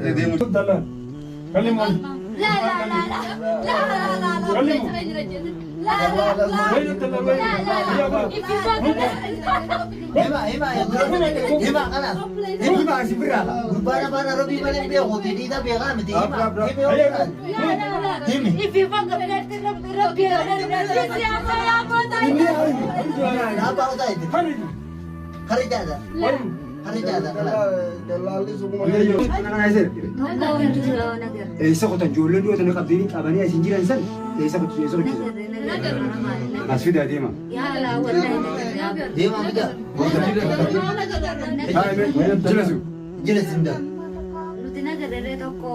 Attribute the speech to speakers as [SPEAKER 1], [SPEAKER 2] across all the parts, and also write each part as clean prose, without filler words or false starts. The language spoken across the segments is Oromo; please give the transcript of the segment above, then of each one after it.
[SPEAKER 1] Qabatee deemu.
[SPEAKER 2] كلموا.
[SPEAKER 3] لا لا لا لا لا لا لا
[SPEAKER 2] كلموا.
[SPEAKER 3] لا لا لا
[SPEAKER 2] وين الدلال وين؟
[SPEAKER 3] لا لا
[SPEAKER 4] Hima hima hima خلاص.
[SPEAKER 5] Hima si biraa.
[SPEAKER 4] Gurbaan afaan Arabii malee hin beeku. Didhiidha beekaa miti. Hima hima yoo ta'an. Himi. Abbaa otaa itti. Harijaadha. Harijaadha.
[SPEAKER 1] Dallaalli sukuma.
[SPEAKER 5] Eessa qotan ijoolleen dhiyoo tana qabdanii qabanii asin jiran san eessa qotu eessa qochisan? As fidaa deema.
[SPEAKER 4] Deemaa fidaa.
[SPEAKER 5] Jila su.
[SPEAKER 4] Jila simdaa.
[SPEAKER 3] Nuti nagarree tokko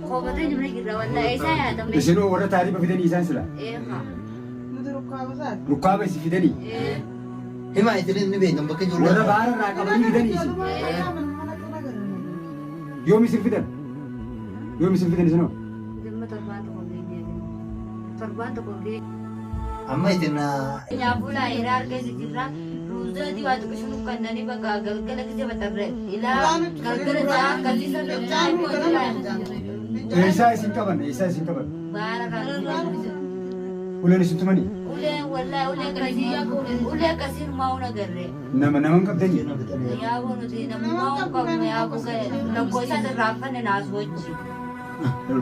[SPEAKER 3] koobatee jimna jirra wallaahi isaa yaadame.
[SPEAKER 5] Isinoo warra taarifa fidanii isaan sila. Rukkaaba isin fidanii.
[SPEAKER 4] Hima isinis ni beektan bakka ijoollee.
[SPEAKER 5] Warra baara irraa qabanii fidanii isin. Yoom isin fidan? Yoom isin fidan isinoo?
[SPEAKER 3] Dhimma torbaan tokko geenye. Torbaan tokko geenye.
[SPEAKER 4] Amma isin
[SPEAKER 3] Nyaafuu laayiraa argeessi jirra. Ruuzaa diimaa xiqqishu nu kannanii bakka galgala kise batarre. Ilaa galgala ja'a gallisa
[SPEAKER 5] Eessaa isin qaban? Eessaa isin qaban?
[SPEAKER 3] Baara kan
[SPEAKER 5] Uleen isin tumanii?
[SPEAKER 3] Uleen wallaahi ulee akkasii ulee akkasii numaa hun agarre.
[SPEAKER 5] Nama nama hin qabdanii?
[SPEAKER 3] Yaaboo nuti namummaa hun qabnu yaaboo rakkoo isaa irraa affanne naas wajji.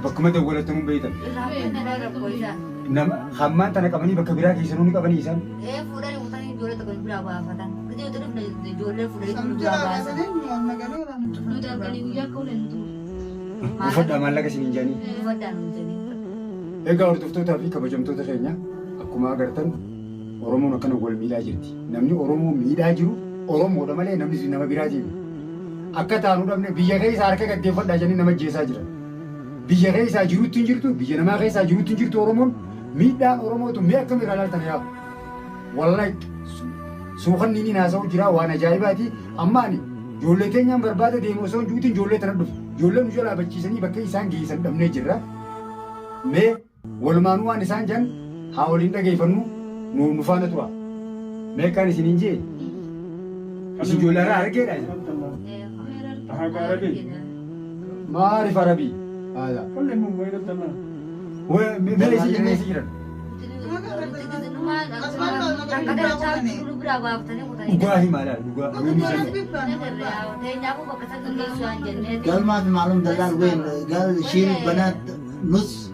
[SPEAKER 5] Bakkuma dawwalattamuu beektan.
[SPEAKER 3] Irraa affanne rakkoo isaa.
[SPEAKER 5] Nama hammaan tana qabanii bakka biraa keessanuu ni qabanii isaan.
[SPEAKER 3] Ee fuudhanii kutanii ijoollee tokko biraa baafatan. Gidee utuu dhufne ijoollee fuudhanii nu biraa baasan.
[SPEAKER 5] Uffadhaa maallaqa isin hin jaanii.
[SPEAKER 3] Uffadhaan hojjetanii.
[SPEAKER 5] Egaa hordoftootaa fi kabajamtoota keenya akkuma agartan Oromoon akkana wal miidhaa jirti. Namni Oromoo miidhaa jiru Oromoodha malee namni nama biraa jiru. Akka taanu dhabne biyya keessa harka gaddeeffadhaa jedhanii nama ajjeesaa jiran. Biyya keessaa jirutti hin jirtu, biyya namaa keessaa jirutti hin jirtu Oromoon miidhaan Oromootu mee akkam irraa ilaaltan yaa. Wallahi suukanni inni haasa'u jira waan ajaa'ibaati. Amma ani ijoollee teenyaan barbaada deemu osoo hin juutiin ijoollee tana dhufe. Ijoollee nu jalaa bachiisanii bakka isaan geessan dhabnee jirra. Mee walumaanuu waan isaan jedhan haa waliin dhageeffannu nu nu faana tura. Mee akkaan isin hin jee isin ijoollee irraa argeedha isin. Maariif Arabii? Haadha. Mee eessa jiran eessa jiran? Dhugaa himaa laal dhugaa. Yoom isaan
[SPEAKER 4] قال ما في معلوم دلال وين قال شيل بنات نص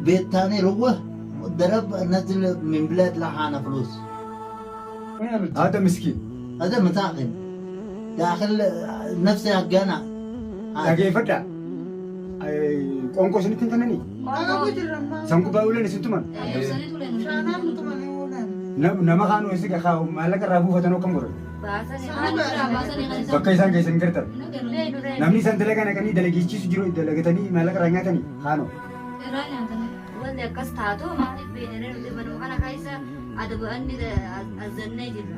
[SPEAKER 4] بيت ثاني روه ضرب نزل من بلاد لحانا فلوس.
[SPEAKER 5] هذا مسكين.
[SPEAKER 4] هذا متاخن داخل نفسي حقنا.
[SPEAKER 5] Dhageeffadhaa. Qoonqoo isinitti hin kennanii? San gubbaa uleen isin tuman? Nama kaanuu isin maallaqa irraa buufatan akkam godhan? Bakka isaan geessan hin gartan. Namni isaan dalagaa naqanii dalagichiisu jiru dalagatanii maallaqa irraa nyaatanii kaanoo.
[SPEAKER 3] Wanti akkas taatu maaliif beeknee nuti manuma kana keessa adaba'anni azzannee jirra.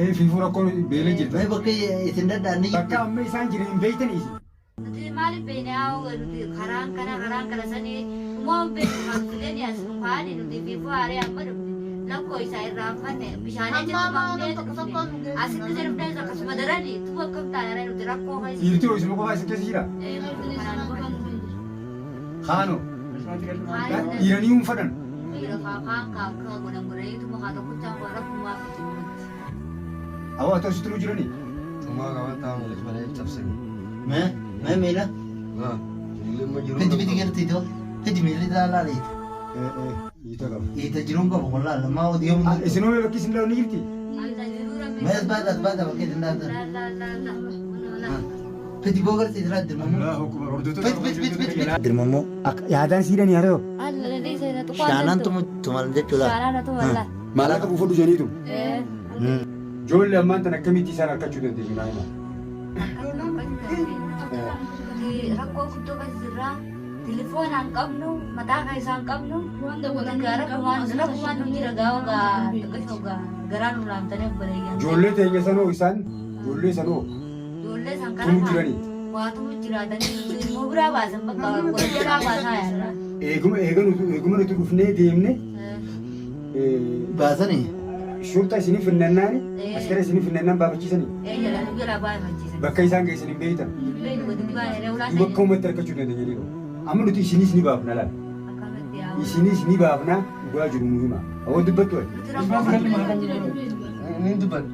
[SPEAKER 5] Ee fiifuu rakkoon beelee jirta.
[SPEAKER 4] ما بقي يتندد
[SPEAKER 5] Bakka amma isaan jiran hin beektanii isin.
[SPEAKER 3] Nuti maaliif beeknee haa nuti karaan kana karaan kana sanii immoo beeknu kan fidanii as nu kaa'anii nuti fiifuu haaree amma dhufne lakkoo isaa irraa hanfanne bishaan achitti mamnee dhufne asitti dhufne akkasuma daranii tuba akkam taanaree nuti rakkoo keessa.
[SPEAKER 5] Dhiirti hoo isuma qofaa isin keessa jira? Kaanoo. Dhiiranii hin fadhan. Awwa ta'u sitti nu jiranii?
[SPEAKER 1] Tumaa qabataa malee cabsanii.
[SPEAKER 4] ما ما ميلا
[SPEAKER 1] Ilma jiru.
[SPEAKER 4] فدي بدي قلت تو فدي ميلا لا لا لا
[SPEAKER 5] Hiita qaba.
[SPEAKER 4] يتجرون قبل والله ما هو يوم.
[SPEAKER 5] Isinoo mee bakki isin dhalu ni jirti?
[SPEAKER 4] ما بعد بعد بكيت الناس فدي بوغر تدرى درممو.
[SPEAKER 5] Allahu akbar hordoftoota.
[SPEAKER 4] فد فد فد فد فد درممو.
[SPEAKER 5] Yaadaan siidhanii haa ta'u.
[SPEAKER 4] Shaanaan tumal jechuudha.
[SPEAKER 5] Maallaqa buufadhu jedhaniitu. Ijoollee ammaan tan akkamitti isaan harkachuu dandeessu naa himaa.
[SPEAKER 3] Rakkoo guddoo keessa jirra. Telefoona hin qabnu, mataa keessaa hin qabnu. Rakkumaan nu jira gaafa gaa garaa nu laamtanii obboleeyyan.
[SPEAKER 5] Ijoollee teenya sanoo isaan ijoollee sanoo
[SPEAKER 3] Ijoollee san
[SPEAKER 5] tumuu
[SPEAKER 3] karaa
[SPEAKER 5] jiranii.
[SPEAKER 3] waatumu jiraatanii immoo biraa baasan bakka wal jalaa baasaa yaala.
[SPEAKER 5] Eeguma eeguma nuti dhufnee deemne
[SPEAKER 4] Baasanii.
[SPEAKER 5] Shurxa isinii finnannaani askara isinii finnannaan baafachiisanii
[SPEAKER 3] Ee jala nu jala baafachiisan.
[SPEAKER 5] bakka isaan geessan hin beektan.
[SPEAKER 3] Beenu gadi baanee ulaa
[SPEAKER 5] Bakka uummatti argachuu dandeenya jedhu. Amma nuti isiniis ni baafna laala.
[SPEAKER 3] Akkamatti yaa'u.
[SPEAKER 5] Isiniis ni baafna dhugaa jiru nu hima. Awwan dubbattu ati.
[SPEAKER 3] Nuti
[SPEAKER 2] ايش ما
[SPEAKER 3] rakkoo
[SPEAKER 2] تكلم
[SPEAKER 3] qabna.
[SPEAKER 2] هذا؟
[SPEAKER 1] Ni dubbadha.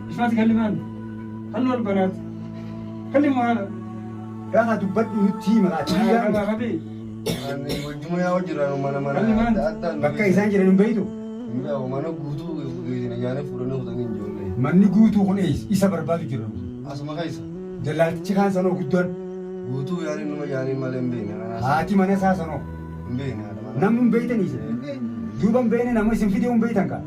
[SPEAKER 2] ايش ما تكلم هذا؟ خلوا البنات كلموا هذا
[SPEAKER 5] Gaafa dubbadhu nutti hima. Ati
[SPEAKER 2] هذا
[SPEAKER 5] biyyaa
[SPEAKER 2] غبي
[SPEAKER 1] Ani wajjuma yaa'u jira mana mana
[SPEAKER 2] Kalli maal?
[SPEAKER 1] adda addaa.
[SPEAKER 5] bakka isaan jiran hin beektu.
[SPEAKER 1] Hin beeku mana guutuu geessine nyaanee fuudhanii kutanii ijoollee.
[SPEAKER 5] Manni guutuu kun eessa? Isa barbaadu jira.
[SPEAKER 1] Asuma keessa.
[SPEAKER 5] Dallaaltichi kaan sanoo guddaan
[SPEAKER 1] Guutuu yaanii numa yaanii malee hin beekne.
[SPEAKER 5] haati mana isaa sanoo.
[SPEAKER 1] Hin beekne haadha mana.
[SPEAKER 5] Namni hin beektan isin. Duuba hin beekne nama isin fidee hin beektan kaa.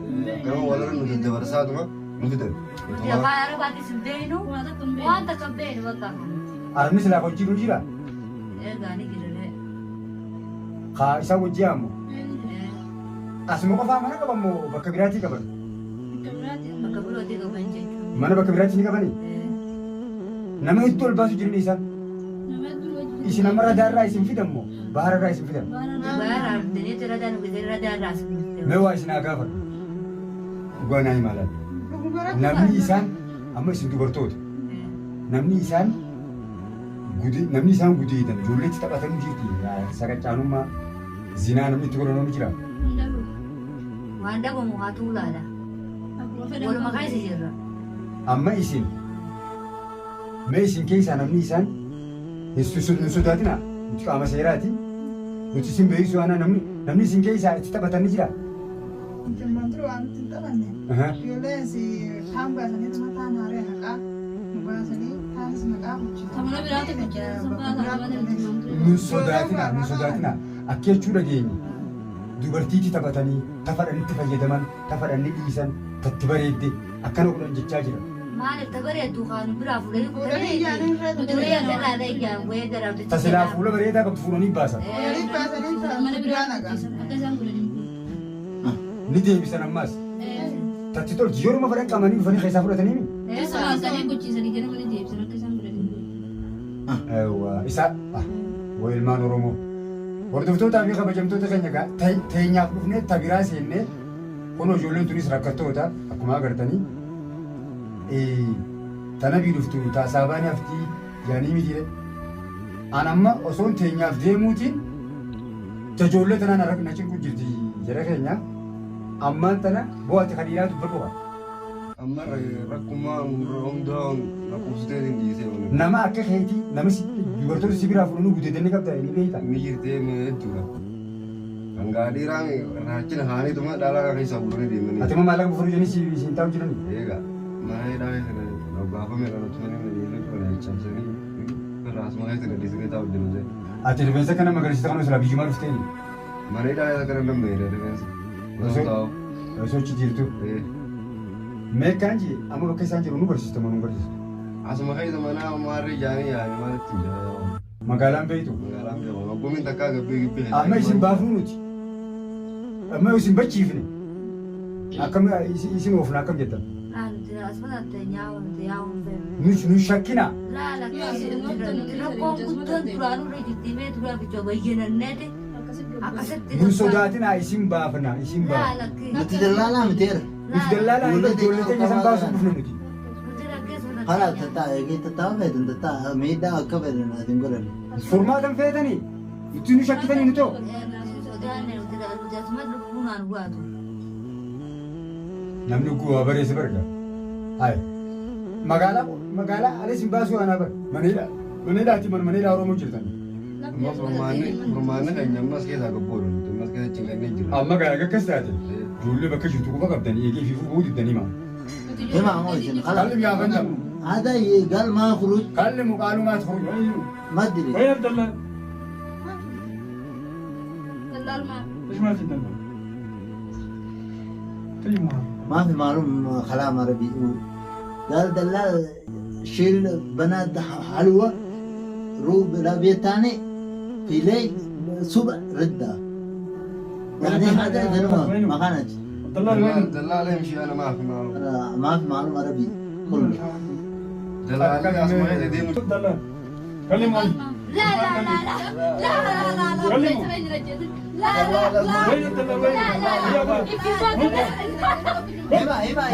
[SPEAKER 1] Gama walirra nu daddabarsaatuma nu fidan.
[SPEAKER 3] Nuti afaan Arabaatis hin beeknu. Waan takka hin beeknu bakka.
[SPEAKER 5] Arabni silaa hojii nu jira.
[SPEAKER 3] Eegaa ni jirre.
[SPEAKER 5] Kaa isaa hojii ammoo. Asuma qofaa mana qaban moo bakka biraatii qaban?
[SPEAKER 3] Bakka birootii qaban jechuudha.
[SPEAKER 5] Mana bakka biraatii ni qabanii? Nama hedduu ol baasu jiran isaan. Isin amma radaarraa isin fidan moo bahararraa isin fidan?
[SPEAKER 3] Baara argitanii radaa nu gisee radaarraa as dhufte.
[SPEAKER 5] Mee waa isin haa gaafadhu. Dhugaa naa himaa laata. Namni isaan amma isin dubartoota. Namni isaan namni isaan gudeedan ijoolleetti taphatanii jirti. Saqacaanummaa zinaa namni itti godhan ni jira.
[SPEAKER 3] Waan dhabamu haa tuulaadha. Waluma keessa jirra.
[SPEAKER 5] Amma isin mee isin keessaa namni isaan hin sodaatinaa nuti qaama seeraati. Nuti isin beeksisuu aanaa namni isin keessaa itti taphatan ni jira.
[SPEAKER 6] Dur waan nuti hin taphanne. Ijoolleen si kaan baasanii taan haaree haqaa nu baasanii taanis maqaa
[SPEAKER 5] Nu sodaatinaa nu sodaatinaa akka jechuu dhageenye dubartiitti taphatanii tafadhanitti fayyadaman tafadhanii dhiisan tatti bareedde akkana godhan jechaa jira.
[SPEAKER 3] Maaliif tabareeddu kaan biraa fuudhanii
[SPEAKER 6] Fuudhanii ijaanii irra
[SPEAKER 3] Fuudhanii irraa ijaan wayii daraabte.
[SPEAKER 5] Tasilaa fuula bareedaa qabdu fuudhanii baasan.
[SPEAKER 6] Fuudhanii baasanii biraa nagaa.
[SPEAKER 5] Ni deebisan ammas. Tatti tolchi yeruma fedhan qabanii dhufanii keessaa fudhatanii mi? Isa waa ilmaan Oromoo. Hordoftootaa fi kabajamtoota keenya egaa teenyaaf dhufnee tabiraa seennee kun ijoolleen tunis rakkattoota akkuma agartanii tana bii dhuftu taasaabaan haftii yaanii mitiire. An amma osoon teenyaaf deemuutiin ijoollee tanaan na cinqu jirti jara keenya ammaan tana bu'aati kan dhiiraa dubbadhu qaba.
[SPEAKER 1] Amma rakkummaa hundaa lakkoofsitee hin dhiisee.
[SPEAKER 5] Nama akka keetii nama dubartoota si biraa fuudhanii gudeedanii qabda ni beekta.
[SPEAKER 1] Ni jirtee hedduudha. Hangaa dhiiraan raachina haaniituma dhalaa keessaa fuudhanii deemanii.
[SPEAKER 5] Ati immoo maallaqa buufachuu jedhanii siin taa'u jiranii.
[SPEAKER 1] Eegaa mana hidhaa keessa gaafame irraa tumanii ijoollee kana cabsanii irraa asuma keessa gadhiisanii taa'u jiru.
[SPEAKER 5] Ati rifeensa kana magariisa kana silaa biyyumaa dhuftee.
[SPEAKER 1] Mana hidhaa keessa kana namni rifeensa.
[SPEAKER 5] Osoo achi jirtu. Meeqaan jee amma bakka isaan jiru nu barsiista moo nu barsiistu?
[SPEAKER 1] Asuma keessa mana maarree jaanii yaa'anii maalitti hin jira.
[SPEAKER 5] Magaalaan beektu.
[SPEAKER 1] Magaalaan beeku. Gumiin takkaa gabbii gibbii.
[SPEAKER 5] Amma isin baafnu nuti. Amma isin bachiifne. Akkam isin oofna akkam jettan? Nu shakkina.
[SPEAKER 3] Rakkoon guddoon duraanuu irra jirti mee duraa bicha bayyananneeti akkasitti.
[SPEAKER 5] Nu sodaatina isin baafna isin baafna.
[SPEAKER 4] Nuti dallaalaa miteera.
[SPEAKER 5] Nuti dallaalaa ijoollee teenya san baasuu dhufne nuti.
[SPEAKER 4] Karaa tataa eegee tataa feetan tataa miidhaa akka feetan ati hin godhanne.
[SPEAKER 5] Furmaatan feetanii nuti nu shakkitanii nu ta'u. Namni guwaa bareesse barga. Hayi. Magaalaa magaalaa ala isin baasuu aanaa bara. Maneedha. Maneedhaati mana maneedhaa Oromoo jirtan.
[SPEAKER 1] Amma furmaanni keenya ammas keessaa gabboodha. Ammas keessa cinqannee jira.
[SPEAKER 5] Amma gaa akkas taate ijoollee bakka jirtu quba qabdanii eegee fi fuudhuu diddanii maa.
[SPEAKER 4] Hima ammoo isin kala.
[SPEAKER 5] Kalli gaafanta.
[SPEAKER 4] هذا قال ما خروج.
[SPEAKER 5] Kalli muqaalumaa خروج.
[SPEAKER 4] ما ادري.
[SPEAKER 2] وين الدلال؟ ايش ما في دلال؟ كلمة
[SPEAKER 4] ما في معلوم كلام عربي. قال دلال شيل بنات حلوة روب لا بيت ثاني في ليل صبح ردة يعني هذا ما كانت.
[SPEAKER 2] الدلال وين؟
[SPEAKER 1] الدلال يمشي انا ما في معلوم.
[SPEAKER 4] ما في معلوم عربي كله.
[SPEAKER 1] دلال اسمه ايه دي؟
[SPEAKER 2] الدلال كلموا.
[SPEAKER 3] لا لا لا لا لا لا لا
[SPEAKER 2] كلموا.
[SPEAKER 3] لا لا لا
[SPEAKER 2] وين الدلال وين؟
[SPEAKER 3] لا لا
[SPEAKER 2] يا
[SPEAKER 3] لا
[SPEAKER 2] أبا.
[SPEAKER 4] Hima hima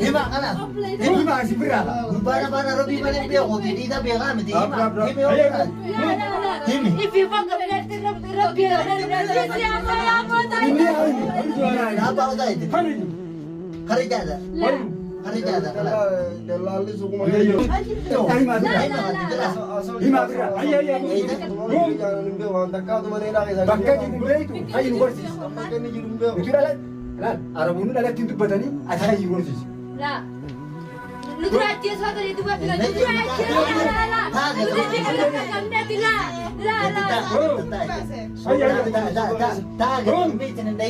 [SPEAKER 4] hima خلاص.
[SPEAKER 5] Hima asii biraa.
[SPEAKER 4] Gurbaan afaan Arabii malee hin beeku. Dhiita beekaa miti. Hima himi yoo Himi.
[SPEAKER 5] Inni haa himu.
[SPEAKER 4] Abbaa odaa itti.
[SPEAKER 2] خرج.
[SPEAKER 4] Kharijaadha.
[SPEAKER 2] وين؟
[SPEAKER 4] Kharijaadha.
[SPEAKER 1] Dallaalli suquma
[SPEAKER 5] Hima biraa. Hima biraa.
[SPEAKER 2] هيا هيا.
[SPEAKER 5] Bakka jiru beektu hayyi nu barsiisa.
[SPEAKER 1] Bakka inni jiru hin beeku.
[SPEAKER 5] Nuti dhala laal Araboonni dhalatti hin dubbatanii ati hayyi nu barsiisa.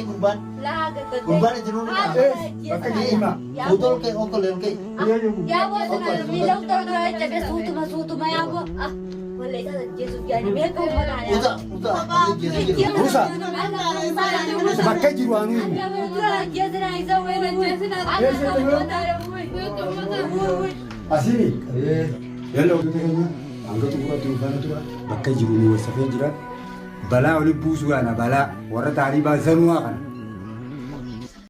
[SPEAKER 4] Gurbaan. Gurbaan itti nuuni.
[SPEAKER 5] Bakka jiru hima.
[SPEAKER 4] Utol kee okol kee.
[SPEAKER 2] هيا يا
[SPEAKER 4] Uta uta.
[SPEAKER 5] Rusa. Bakka jiru haa nu himu. Asii. Yalla hordoftoota keenya hanga xumuraatti nu faana tura. Bakka jiru nu wasafee jira. Balaa oli buusuu yaana balaa warra taaribaa zanuwaa kana.